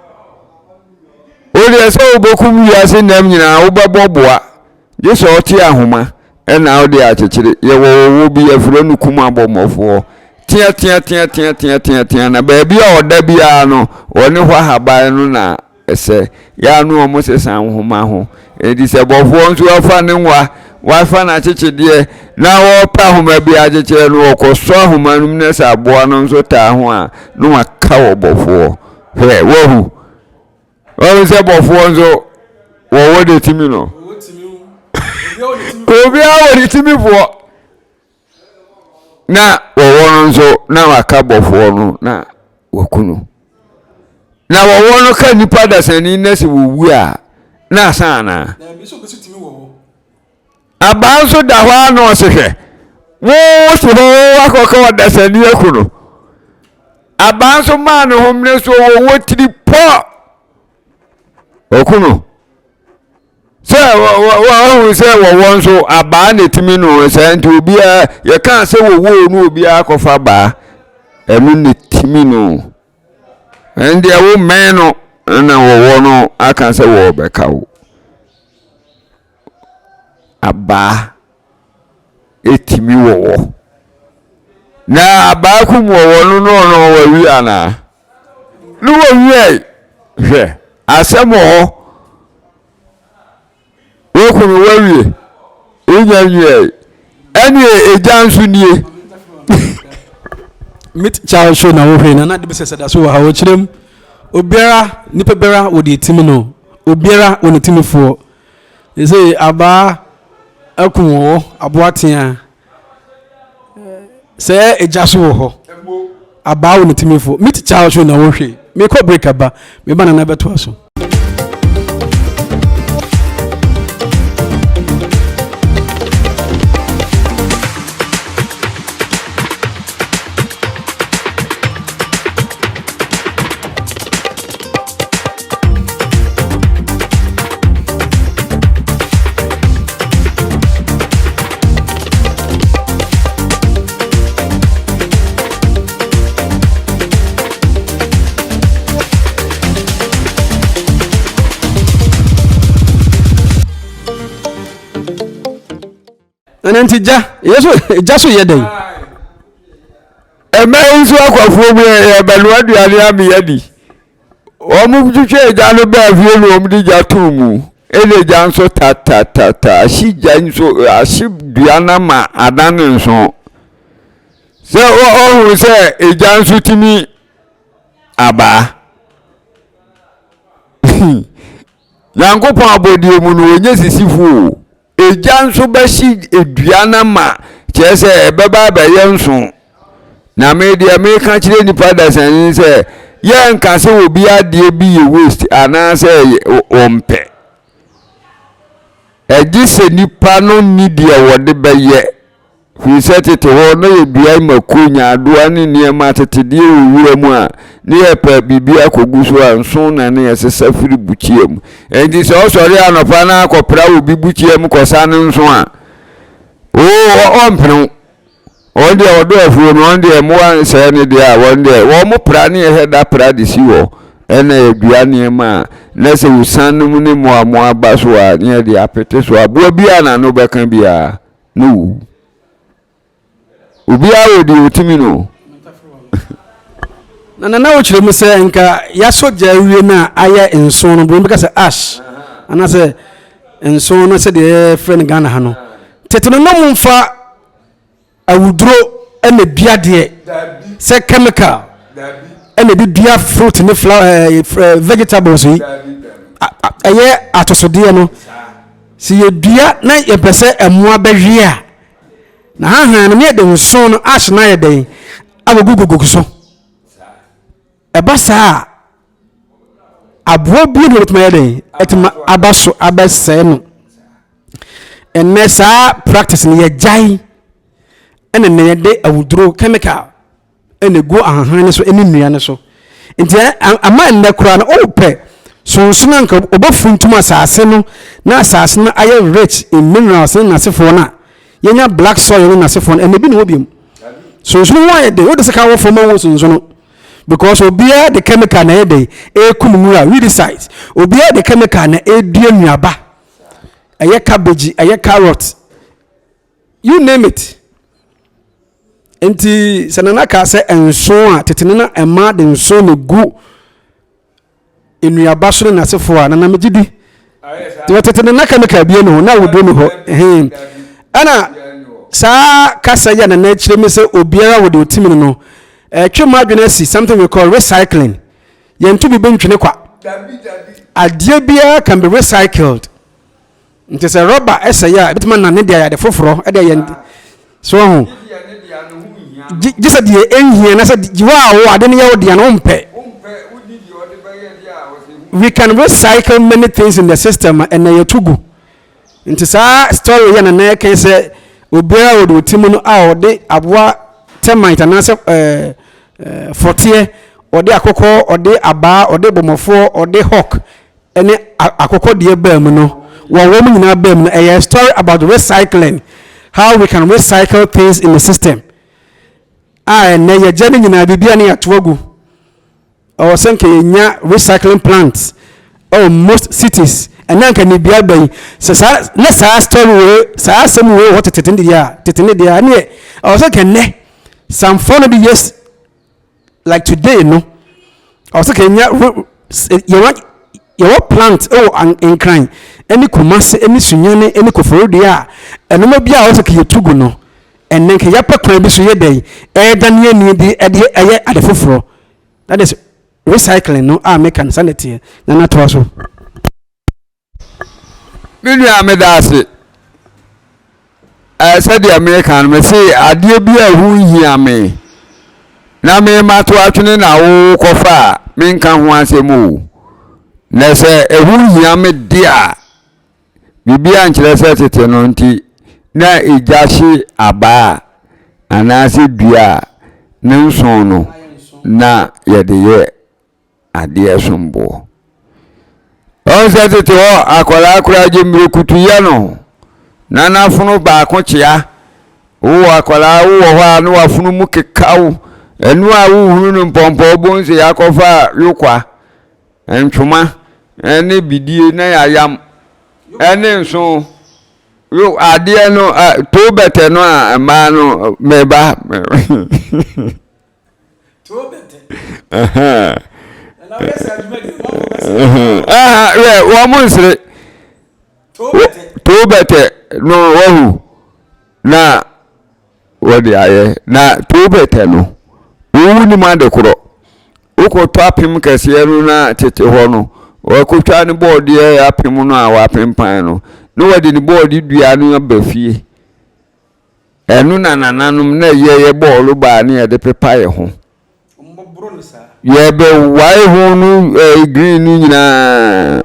Wo deɛ sɛ wobɛkum wiase nnam nyinaa wobɛbɔ boa. Gye sɛ ɔte ahoma ɛna wode akyekyere. Yɛwɔ wɔwɔ bi yɛfrɛ no kum abɔmmɔfoɔ. Tea tea tea tea tea tea tea na baabi a ɔda biara no wɔne hɔ ahaban no na Ɛsɛ yɛ a na wɔn sesa nhoma ho. Enti sɛ bɔfoɔ nso afa ne nwa, wafa n'akyekyedeɛ, na ɔrepɛ ahoma bi akyekyerɛ no, ɔkɔsɔ ahoma no mu na sɛ aboa no nso taa ho a, na waka wɔ bɔfoɔ. Hwɛ, wahu. Wahu sɛ bɔfoɔ nso wɔwɔ de tumi no. Obiara wɔ ne timifoɔ. Na wɔwɔ no nso na waka bɔfoɔ no na waku no. Na wɔwɔ no ka nipa dasani na sɛ wɔwu a na asa anaa? Abaa nso da hɔ ara na ɔse hwɛ, wo si hɔ wakɔka ɔdasani aku no. Abaa nso maa ne ho mene so wɔwɔ tiri pɔ ɔku no. Sɛ wɔahu sɛ wɔwɔ nso abaa na ɛtumi no saa nti obiara yɛkaa sɛ wɔwɔ no obiara kɔfa abaa ɛno na ɛtumi no. Ɛndeɛ wo mmɛn no na wɔwɔ no aka sɛ wɔrebɛka wo. Abaa ɛtumi wɔwɔ. Na abaa kum wɔwɔ no no ɔno wawie anaa? Ne wɔwiei hwɛ asɛm wɔ hɔ. Woku no woawie wonya nwiei ɛne egya nso nie. Meet Charles show na wohwɛ na na de bi sɛ sɛ da so wɔ ha wɔkyerɛ mu obiara nipa biara wɔ deɛ timi no obiara wɔ ne timifoɔ ɛsɛ abaa aku wɔ aboa tea sɛ egya so wɔ hɔ abaa wɔ ne timifoɔ meet Charles show na wohwɛ mekɔ break aba meba nana bɛtoa so. Ɛno nti gya yɛ so gya so yɛ dɛn. Ɛmɛ yi nso akwafoɔ mu yɛbɛnoa aduane ameyɛ di. Wɔn twitwa egya no baa fie na wɔn de gya too mu. Ɛna egya nso tatatata ahye gya nso ahye dua no ama adan ne nso. Sɛ ɔhu sɛ egya nso tumi abaa. Nyankopɔn abɔdeɛ mu no ɔnyɛ sisifoɔ o. Egya nso bɛhye dua no ama kyerɛ sɛ ɛbɛba abɛyɛ nso. Na me deɛ meka kyerɛ nipa dasani sɛ yɛnka sɛ obi adeɛ bi yɛ waste anaasɛ wɔmpɛ. Ɛgye sɛ nipa no nni deɛ wɔde bɛyɛ. Firi sɛ tete hɔ na yɛdua mako, nyaadoa ne nneɛma atetedeɛ wɔ wura mu a, ne yɛpɛ biribi akɔgu so a, nso na ne yɛsesa firi bukyia mu. Enti sɛ ɔsɔre anɔpa na akɔpra obi bukyia mu kɔsa ne nso a, oo ɔmpene wo. Wɔn deɛ ɔdɔ afuo no, wɔn deɛ mmoa nsɛe ne deɛ a, wɔn deɛ wɔn pra ne yɛhwɛ da pra de si hɔ. Ɛna yɛdua nneɛma a, na sɛ osian no mu ne mmoa ba so a, ne yɛde apete so. Aboa biara n'ano bɛka biara. ne wu. Obiara wɔ deɛ ɔtumi no. Na nana wokyerɛ mu sɛ nka yɛasɔ gya awie no a ayɛ nson no buroni bɛka sɛ ash anaasɛ nson no sɛdeɛ yɛfrɛ no Ghana ha no tete no na momfa awuduro na dua deɛ sɛ chemical ɛna ɛde dua fruit ne flower ɛɛ eh, eh, vegetables yi ɛyɛ atosodeɛ no sɛ yɛdua na yɛpɛ sɛ mmoa bɛwe a na hahan no ne yɛde nson no ash no ayɛ dɛn agogogogo so Ɛba saa a, aboa bi na obetumi ayɛ dɛn? Ɛtumi aba so abɛsɛe no. Ɛnnɛ saa practice no yɛgyae ɛna nnɛ yɛde awuduro chemical ɛna egu ahahan no so ɛne nnua no so. Nti ama nnɛ koraa no wopɛ sonsono anka ɔbɛfuntum asase no na asase no ayɛ rich in minerals ne n'asefoɔ no a yɛnya black soil ne n'asefoɔ no ɛnna bi ne hɔ biom. Sonsono ho ayɛ den wode sika wɔ fam ahu sonsono. Because obiara de chemical na ɛyɛ dɛn ɛrekum nwura weedicides obiara de chemical na ɛredua nnuaba ɛyɛ cabbage ɛyɛ carrot you name it nti sɛ nana kaa sɛ nson a tete no na mmaa de nson na gu nnuaba so ne n'asefoɔ a nana megye di nti wɔtete no na chemical bie ne hɔ na awuduro ne hɔ ɛhɛn ɛna saa kasa yi a nana akyerɛ mi sɛ obiara wɔ deɛ ɔtumi no no ɛtwe mu adwene asi something we call recycling yɛnto biribi ntwene kwa adeɛ biara can be recycled. Nti sɛ rɔba sɛe a, ebetumi anane de ayɛ ade foforɔ de ayɛ so ho. Gye sɛ deɛ ɛnhia na sɛ gye wo a wo ade no yɛ wo dea no wompɛ. We can recycle many things in the system a ɛnna yɛto gu. Nti saa story yɛ nana ɛka sɛ obiara wɔ deɛ ɔte mu no a ɔde aboa termite anaasɛ ɛɛ fɔteɛ, ɔde akokɔ, ɔde abaa, ɔde bɔmmɔfoɔ, ɔde hawk ne akokɔ deɛ baa mu no, wɔ wɔn nyinaa baa mu no, ɛyɛ story about recycling, how we can recycle things in the system. A ɛnɛ yɛgya ne nyinaa biribi a ne yɛato agu. Ɛwɔ sɛ nka yɛnya recycling plant ɛwɔ most cities. Ɛnɛ nka ne bia bɛyi sɛ saa ne saa story wei saa asɛm wei wɔ tete ne deɛ a tete ne deɛ a ɛneɛ ɛwɔ sɛ nka ɛnɛ some 400 years like today no ɔwɔ sɛ kɛnya yɛwɔ yɛwɔ plant wɔ Nkran ne Kumasi ne Sunyani ne Koforidua a ɛnoma bi a ɔwɔ sɛ kɛyɛ gu no ɛnɛ nka yɛapɛ kwan bi so yɛ dɛn ɛredane ani de ɛde ɛyɛ ade foforɔ. That is recycling no a meka no saa na ɛteɛ na natoa so. Me nua meda ase. Ɛɛ sɛdeɛ meka no mese adeɛ bi a ɛho nhia me na me mato atwene na wokɔfa a menka ho asɛm o. Na sɛ ɛho hia me de a biribiara nkyerɛ sɛ tete no nti na egya hye abaa anaasɛ dua a ne nson no na yɛde yɛ adeɛ som boɔ. Ɔn sɛ tete hɔ akwadaa koraa gye mmirikutu yɛ no na n'afono baako kyea. Wowɔ akwadaa wowɔ hɔ a na wafono mu keka wo. Ɛno a wohunu no mpɔmpɔ wobɛhu sɛ yɛakɔfa yokwa, ntwoma ne bidie na yɛayam ɛne nso yo adeɛ no too bɛtɛ no a mmaa no meba. Wɔn mo nsere too bɛtɛ no wahu na wɔde ayɛ na too bɛtɛ no wowu nim ade korɔ wokɔtɔ apem kɛseɛ no na tete hɔ no wɔakɔtwa ne bɔɔdeɛ apem no a wɔapempan no na wɔde ne bɔɔde dua no aba fie. Ɛno na nananom na ɛyɛ yɛ bɔɔlo baa ne yɛde pepa yɛ ho. Yɛbɛwae ho no ɛɛ green no nyinaa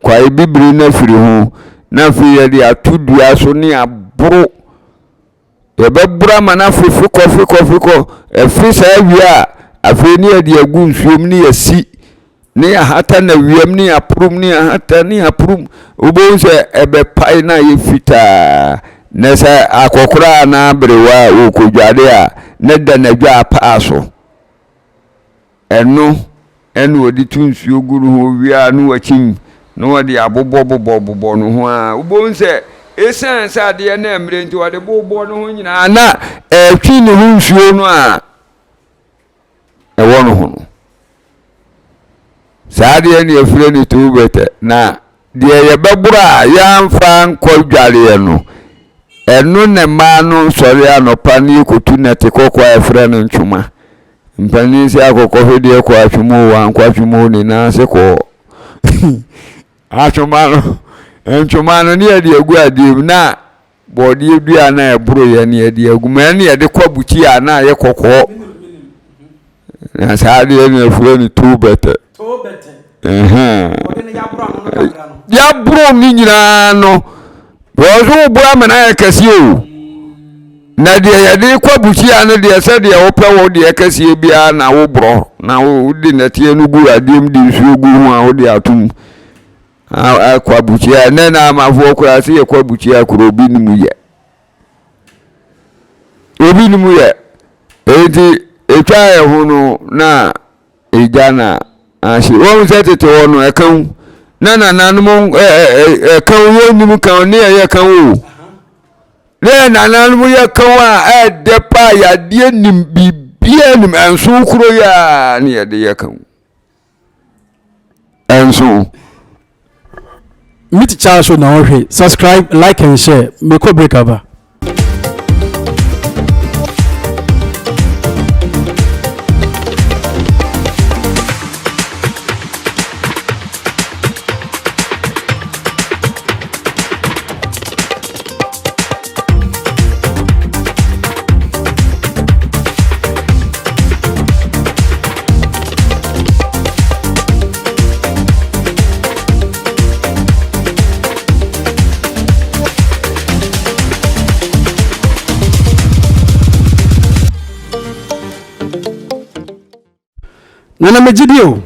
kwae bibire no afiri ho na afei yɛde ato dua so ne aboro. Yɛbɛboro ama no afe fekɔ fekɔ fekɔ. Ɛfe saa wie a afei ne yɛde agu nsuom ne yɛasi. Ne yɛahata no awiam ne yɛaporom ne yɛahata ne yɛaporom. Wobɛhu sɛ ɛbɛpae na ayɛ fitaa. Na sɛ akɔkora anaa aberewa a ɔrekɔdware a, na da n'adwaa paa so. Ɛno ɛna ɔde to nsuo gu ne ho wie a na wakyim na ɔde abobɔbobɔbobɔ ne ho a wobɛhu sɛ ɛsiane sɛ adeɛ no mmerɛ nti ɔde bobɔ ne ho nyinaa na ɛretwe ne ho nsuo no a ɛwɔ no ho no. Saa adeɛ no yɛfrɛ no toobɛtɛ na deɛ yɛbɛboro a yɛamfa nkɔ dwareɛ no, ɛno na mmaa no sɔre anɔpa ne yɛkɔtu nɛte kɔkɔɔ a yɛfrɛ no ntwoma. Mpanin sɛ akɔkɔhwedeɛ kɔ atwom o, wankɔ atwom o, ne nan ase kɔɔ. Atwoma no, ntwoma no ne yɛde agu adeɛ mu na Bɔɔdeɛ dua a na ɛboro yɛ ne yɛde agu mu ɛne yɛde kɔ abukyi a na ayɛ kɔkɔɔ na saa adeɛ no yɛfrɛ no too bɛtɛ. Yɛaboro ne nyinaa no wɔn so woboro ama no ayɛ kɛseɛ o na deɛ yɛde kɔ abukyi a no deɛ sɛdeɛ wopɛ wo deɛ kɛseɛ biara na woborɔ na wode nɛteɛ no gu adeɛ mu de nsuo gu ho a wode atom. Akɔ abukyia ɛnɛ na amafoɔ koraa sɛ yɛkɔ abukyia koro obi nim yɛ obi nim yɛ enti etwa yɛ ho no na egya na ahye wɔn sɛ tete hɔ no ɛka ho na nananom ɛka ho yɛ nim ka ho ne yɛyɛ ka ho o ne yɛ nananom yɛ ka ho a ɛdɛ paa yadeɛ nim biribiara nim ɛnso kuro yɛ a ne yɛde yɛ ka ho. Ɛnso. Meet Charles show na ɔhwɛ. Subscribe, like and share. Mekɔ break aba. Nana megye di o.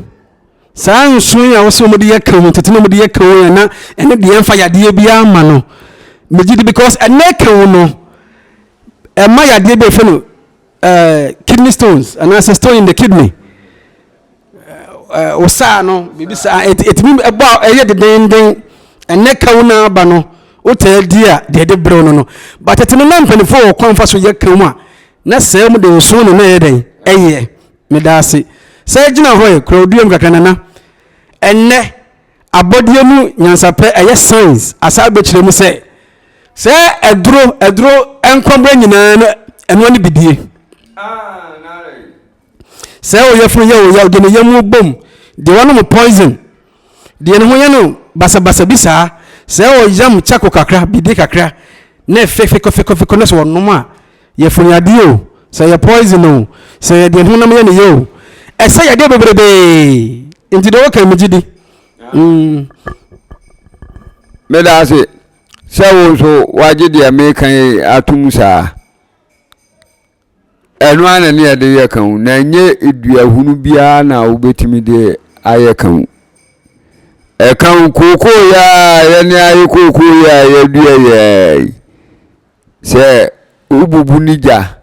Saa nso yi a wɔsɛ wɔde yɛ ka ho tete na wɔde yɛ ka ho yɛ na ɛne deɛ ɛmfa yadeɛ biara ma no. Megye di because ɛnɛ ka ho no ɛma yadeɛ bi a yɛfrɛ no eh, kidney stones anaasɛ stone in the kidney. Wo saa no biribi saa ɛtumi ɛbɔ a ɛyɛ dedenden ɛnɛ ka wo na aba no wotaa di a deɛ ɛde brɛw no no but tete no na mpanimfoɔ wɔ kwan fa so yɛ ka mu a na sɛ mu de nso ne na ɛyɛ dɛn ɛyɛ meda ase sɛ gyina hɔ yɛ kura oduam kakra nana ɛnɛ abɔdeɛ mu nyansapɛ ɛyɛ science asa abɛkyerɛ mu sɛ sɛ ɛduro ɛduro nkɔmbrɛ nyinaa no ɛnoa ne bidie Sɛ wo yafunu yɛ wo yaw, deɛ ne yam bom, deɛ wanom poison, deɛ ne ho yɛ no basabasa bi saa, sɛ ɔyam kyako kakra, biribi kakra, na ɛfɛ fekɔfekɔfekɔ na sɛ ɔnom a, yafunu yadeɛ o, sɛ ɛyɛ poison o, sɛ ɛyɛ deɛ ne honam yɛ ne yɛ o, ɛsɛ yadeɛ bebrebee. Nti deɛ wɔka megye di. Mm. Meda ase sɛ wo nso wagye deɛ meka yi atom saa. Ɛno ara na ne yɛde yɛ ka ho, na ɛnyɛ dua hunu biara na wobɛtumi de ayɛ ka ho. Ɛka ho kookoo yɛ a yɛne ayɛ kookoo yɛ a yɛdua yɛ yi, sɛ wobubu ne gya,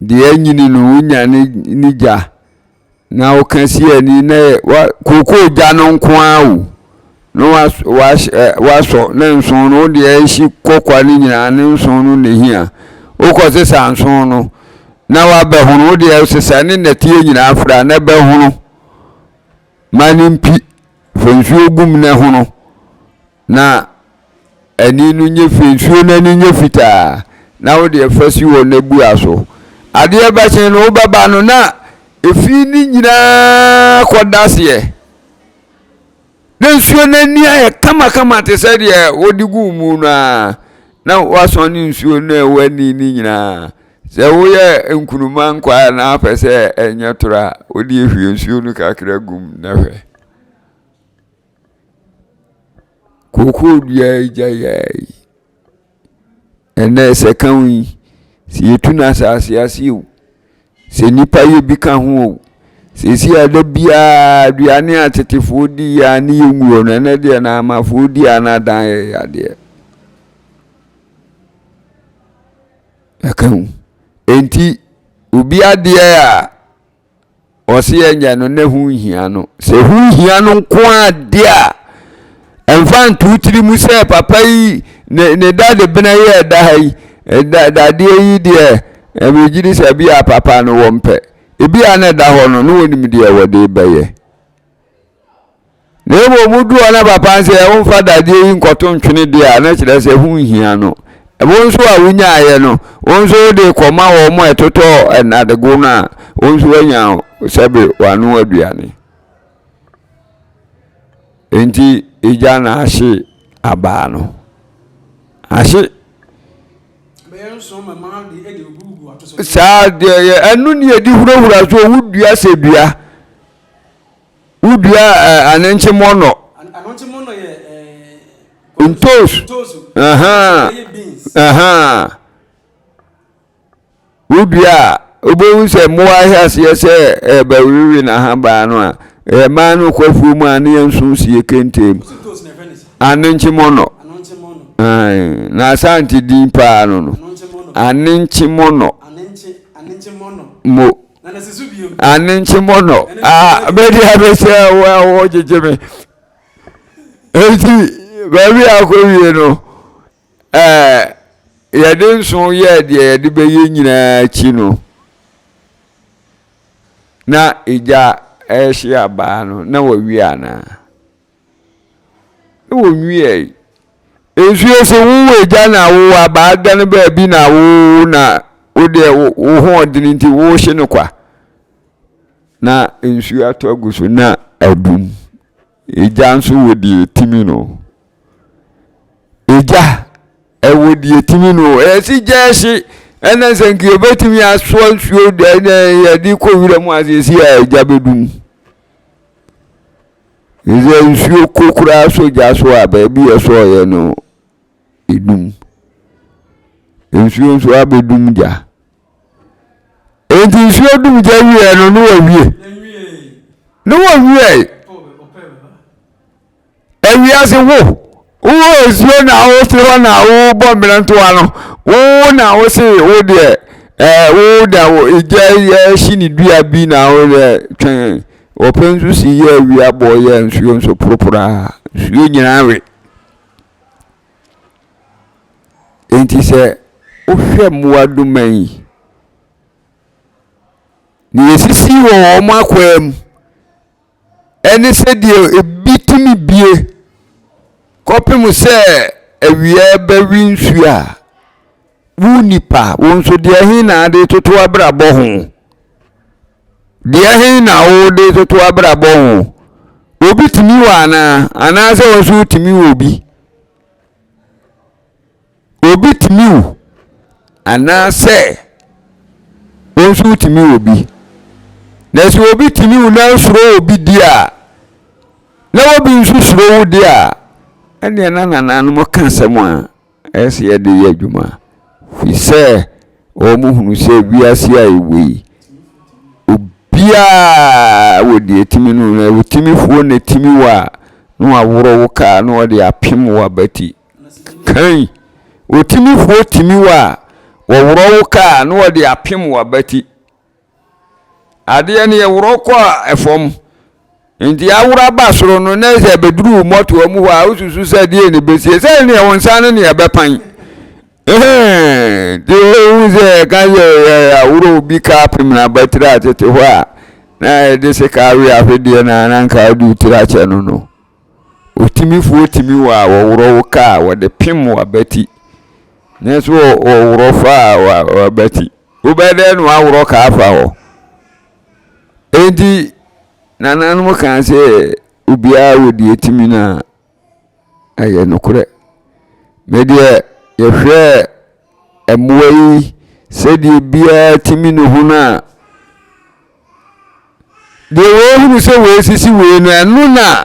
deɛ anyini no wonya ne gya Na woka si ani na yɛ wa kookoo gya no nko ara o na was was ɛ wasɔ ne nson no wo deɛ ɛhye kɔkɔa no nyinaa ne nson no na ehia wokɔ sesa nson no na wabɛhono wo deɛ sesa ne nnɛteɛ nyinaa fra na bɛhono ma ne mpi fa nsuo gum na hono Na ani no nyɛ fi, nsuo no ani nyɛ fitaa, na wo deɛ fa si hɔ na bua so. Adeɛ bɛkye no wobɛba no na efi no nyinaa kɔda aseɛ. Na nsuo no ani ayɛ kamakama te sɛ deɛ wode gu mu no ara, na woasɔn ne nsuo no a ɛwɔ ani no nyinaa. Sɛ woyɛ nkunuma nkwaa na apɛ sɛ ɛnyɛ toro a, wode ehwie nsuo no kakra gu mu na hwɛ. Kookoo dua yi gya yɛɛ yi, ɛnnɛ sɛ ka ho yi, sɛ yɛtu no asase ase o, sɛ nnipa yɛ bi ka ho o, seesei a da biara aduane a tetefoɔ di yɛ a ne yɛnwuo no, ɛnnɛ deɛ na amafoɔ di a na adan yɛ yadeɛ. Ɛka ho. Enti obi adeɛ a ɔse yɛnyɛ no na ɛho nhia no. Sɛ ɛho hia no nko ara deɛ a, ɛmfa nto wo tiri mu sɛ papa yi ne ne dade bena yi a ɛda ha yi, da dadeɛ yi deɛ megye di sɛ bi a papa no wɔmpɛ. Ebi a na ɛda hɔ no, na wɔnim deɛ wɔde bɛyɛ. Na mmom wodu hɔ na papa no sɛ womfa dadeɛ yi nkɔto ntwene deɛ a, na kyerɛ sɛ ho nhia no. Wo nso a wonyaeɛ no, wo nso wode kɔma wɔn a ɛtotɔ nnadego no a, wo nso woanya sɛbe w'ano aduane. Enti egya na ahye abaa no. Ahye. Saa deɛ ɛno ne yɛde hurahura so wodua sɛ dua. Wodua ɛ anenkye mɔnɔ. Anonkye mɔnɔ yɛ ɛɛ. Ntoos. Ahaa ahaa. Wodua a wobɛhu sɛ mmoa ahyɛ aseɛ sɛ ɛbɛwewe n'ahaban no a mmaa no kɔ afuo mu a ne yɛn nso sie kente mu. Anenkye mɔnɔ. Na asante din paa no no. Anenkye mɔnɔ. Mo. Ane nkye mɔnɔ a bɛde abɛhyɛ wo a wɔgyegye me enti baabi a akɔwie no ɛɛ yɛde nso yɛɛ deɛ yɛde bɛyɛ nyinaa akyi no na egya ɛrehye abaa no na wawie anaa Na wɔnwiae. Nsuo se wo agya na wo abaa dane baabi na wo na wo deɛ wo ho ɔdene nti wohye no kwa. Na nsuo atɔ agu so na adum. Egya nso wɔ deɛ ɛtumi no. Egya ɛwɔ deɛ ɛtumi no. Ɛsi gya ɛhye ɛna sɛ nka yɛbɛtumi asoa nsuo deɛ yɛde kɔ wura mu asɛsi a egya bɛdum. Sɛ nsuo kɔ koraa sɔ gya so a, baabi a ɛsɔeɛ no, ɛdum. Nsuo nso abɛdum gya. Enti nsuo dum gya wieɛ no, ne wawie. Ne wɔwiɛe. Ewiase wo, wowɔ nsuo na wote hɔ na wobɔ mmerantewa no, wo na wo se wo deɛ ɛɛ wo da wo egya yɛ hye ne dua bi na wo deɛ twɛn wɔpɛ nso si yɛ awia bɔ yɛ nsuo nso poropora nsuo nyinaa we. Enti sɛ wohwɛ mmoadoma yi, nea esisi wɔ wɔn akwaa mu ne sɛdeɛ ebi tumi bue kɔpem sɛ awia bɛwe nsuo a, wo nipa, wo nso deɛ he na ade toto abrabɔ ho? Deɛ he na wode toto abrabɔ ho? Obi tumi wɔ anaa? Anaasɛ wo nso wotumi wɔ bi? Obi tumi wu anaasɛ wo nso wotumi wɔ bi. Na sɛ obi tumi wu na suro obi di a, na obi nso suro wo di a, ɛnneɛ na nananom ka asɛm a ɛyɛ sɛ yɛde yɛ adwuma. Firi sɛ wɔhunu sɛ wiase a ɛwɔ yi, obiara wɔ deɛ ɛtumi no, na otimifoɔ na ɛtumi wɔ a, na waworɔ wo kaa na ɔde apem wo abati. Kan, otimifoɔ tumi wo a, wɔworɔ wo kaa na wɔde apem w'abati. Adeɛ no yɛworɔ kɔ a ɛfam. Nti aworɔ aba soro no na sɛ ɛbɛduru wo mmɔtoa mu hɔ a wosusu sɛ deɛ ne bɛsie sɛ neɛ wo nsa no neɛ ɛbɛpan. Nti wohu sɛ ɛka sɛ aworɔ obi kaa apem n'abatiri a tete hɔ a na yɛde sika awe ahwedeɛ na na nka wode wo tiri akyɛ no no. Otimifoɔ tumi wɔ a wɔworɔ wo ka a wɔde pem w'abati. Nanso wɔworɔ fa a w'abati. Wobɛyɛ dɛn na woaworɔ ka afa hɔ? Enti nananom kaa sɛ obiara wɔ deɛ tumi no a ɛyɛ nokorɛ. Me deɛ yɛhwɛ mmoa yi sɛdeɛ biara tumi ne ho no a Deɛ wɔhunu sɛ wei sisi wei no, ɛno na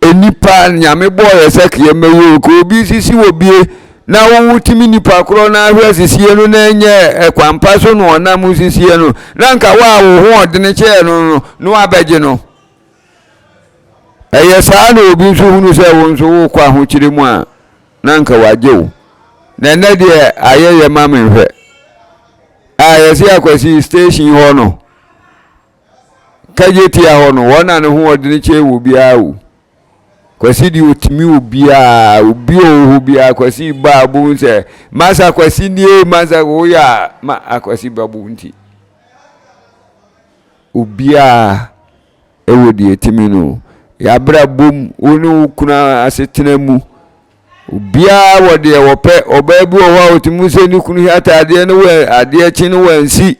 nnipa nyame bɔɔ yɛ sɛ keɛ mɛyɛ o. Ka obi sisi wɔ bie na wotumi nipa korɔ no ahwɛ sisie no na ɛnyɛ ɛkwampa so na ɔnam sisie no na nka wo a wo ho ɔdene kyɛɛ no no na wabɛgye no. Ɛyɛ saa na obi nso hunu sɛ wo nso wokɔ ahokyere mu a na nka wagye wo. Na ɛnɛ deɛ ayɛ yɛ ma menhwɛ. A yɛse akwasi station hɔ no kagyetia hɔ no wɔn na ne ho ɔdene kyɛn wɔ biara o kwasi deɛ ɔtumi wɔ biara obi a ɔwɔ hɔ biara kwasi ba a bohu sɛ masa kwasi nie masa woyɛ a ma akwasi ba bo nti obiara ɛwɔ deɛ ɛtumi no yɛabrɛ bom wo ne wo kunu asetena mu Obiara wɔ deɛ wɔpɛ. Ɔbaa bi wɔ hɔ a ɔtumi sɛ ne kunu hyɛ ataadeɛ no wɔ adeɛ kye no wansi.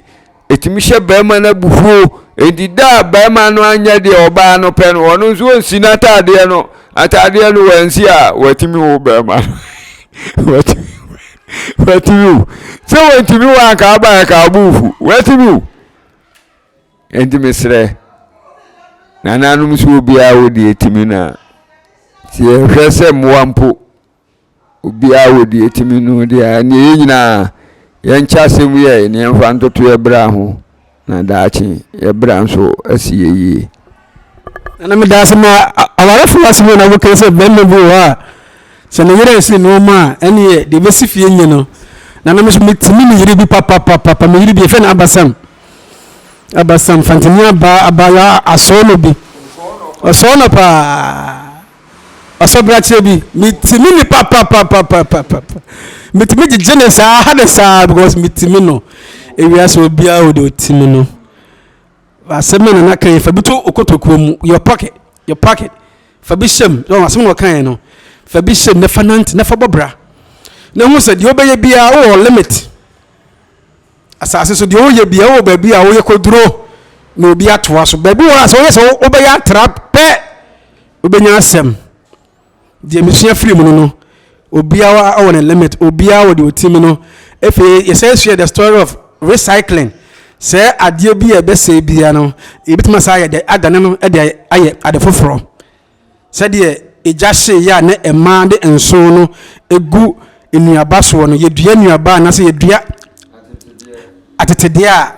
Ɛtumi hyɛ barima no abufuo. Enti da a barima no anyɛ deɛ ɔbaa no pɛ no, ɔno nso ɔnsi n'ataadeɛ no. Ataadeɛ no wansi a, watumi wo barima no. Watumi wo. Sɛ wantumi wo anka aba ɛka abufu. Watumi wo. Enti mesrɛ nananom sɛ obiara wɔ deɛ ɛtumi no a, sɛ yɛhwɛ sɛ mmoa mpo obiara wɔ deɛ ɛtumi no deɛ a, ɛneɛ yɛn nyinaa yɛnkyɛ asɛm yɛ ne yɛmfa ntoto yɛ bra ho na daakye yɛ bra nso asi yɛ yie. Nana meda ase ma awarefo asɛm a na woka sɛ bɛrima bi wɔ hɔ a sɛ ne yere nsi nneɛma a ɛneɛ deɛ ɛbɛsi fie nyɛ no. Nana me nso metumi me yere bi papapapa me yere bi yɛfrɛ no Abasam. Abasam fantini aba abaayewa asɔɔ no bi ɔsɔɔ no paa ɔsɔ brakyerɛ bi metumi ne papapapapapa metumi gyegye ne saa ha ne saa because metumi no ewiase obiara wɔ deɛ ɔtumi no asɛm na nana kan fa bi to okotokuo mu your pocket your pocket fa bi hyɛm wɔn asɛm na ɔkan no fa bi hyɛm na fa nante na fa bɔ bra na hu sɛ deɛ ɔbɛyɛ biara wɔ limit. Asase so deɛ woyɛ bia wɔ baabi a woyɛ kɔduro na obi atoa so. Baabi wɔ hɔ a sɛ woyɛ sɛ wobɛyɛ atra pɛ wobɛnya asɛm. Deɛ mesua firi mu no no, obiara wɔ ne limit, obiara wɔ deɛ ɔtumi no. Afei yɛsɛ sua the story of recycling. Sɛ adeɛ bi a ɛbɛsɛe biara no, yɛbɛtumi asa ayɛ dɛ adane no de ayɛ ade foforɔ. Sɛdeɛ egya hyeeɛ a na mmaa de nso no gu nnuaba soɔ no, yɛdua nnuaba anaasɛ yɛdua atetedeɛ a,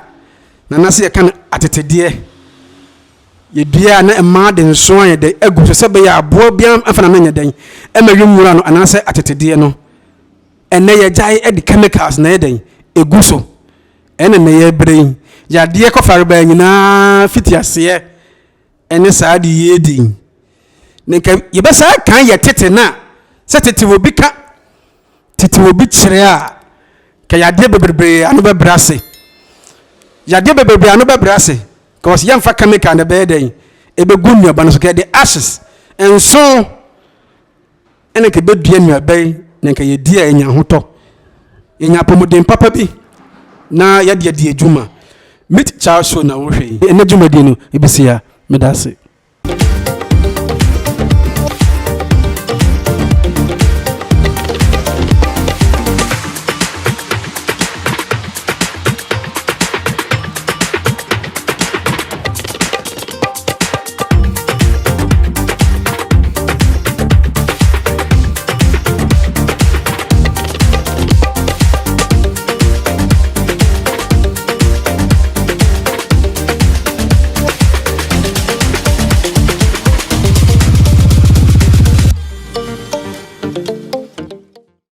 na anaasɛ yɛka no atetedeɛ. Yɛdua a na mmaa de nso ayɛ dɛn agu so sɛ ɛbɛyɛ a aboa biara mfa n'ano nyɛ dɛn ɛmɛwe nwura no anaasɛ atetedeɛ no. Ɛnnɛ yɛgyae de chemicals na ɛyɛ dɛn ɛgu so. Ɛna nnɛ yɛbrɛ yi yadeɛ kɔfarebaa nyinaa fiti aseɛ ɛne saa de yɛdi yi. Na nka yɛbɛsan kan yɛ tete no a sɛ tete obi ka tete obi kyerɛ a ka yadeɛ bebrebe ano bɛbrɛ ase. Yadeɛ bebrebe ano bɛbrɛ ase. Because yɛmfa chemical na ɛbɛyɛ dɛn ɛbɛgu nnuaba no so ka yɛde ashes nso ɛna nka ɛbɛdua nnuaba yi na nka yɛdi a yɛnya ahotɔ yɛnya apɔmuden papa bi na yɛde adi adwuma. Meet Child Show na wohwɛ yi. Ɛnɛ dwumadie no ɛbɛsi ha. Meda ase.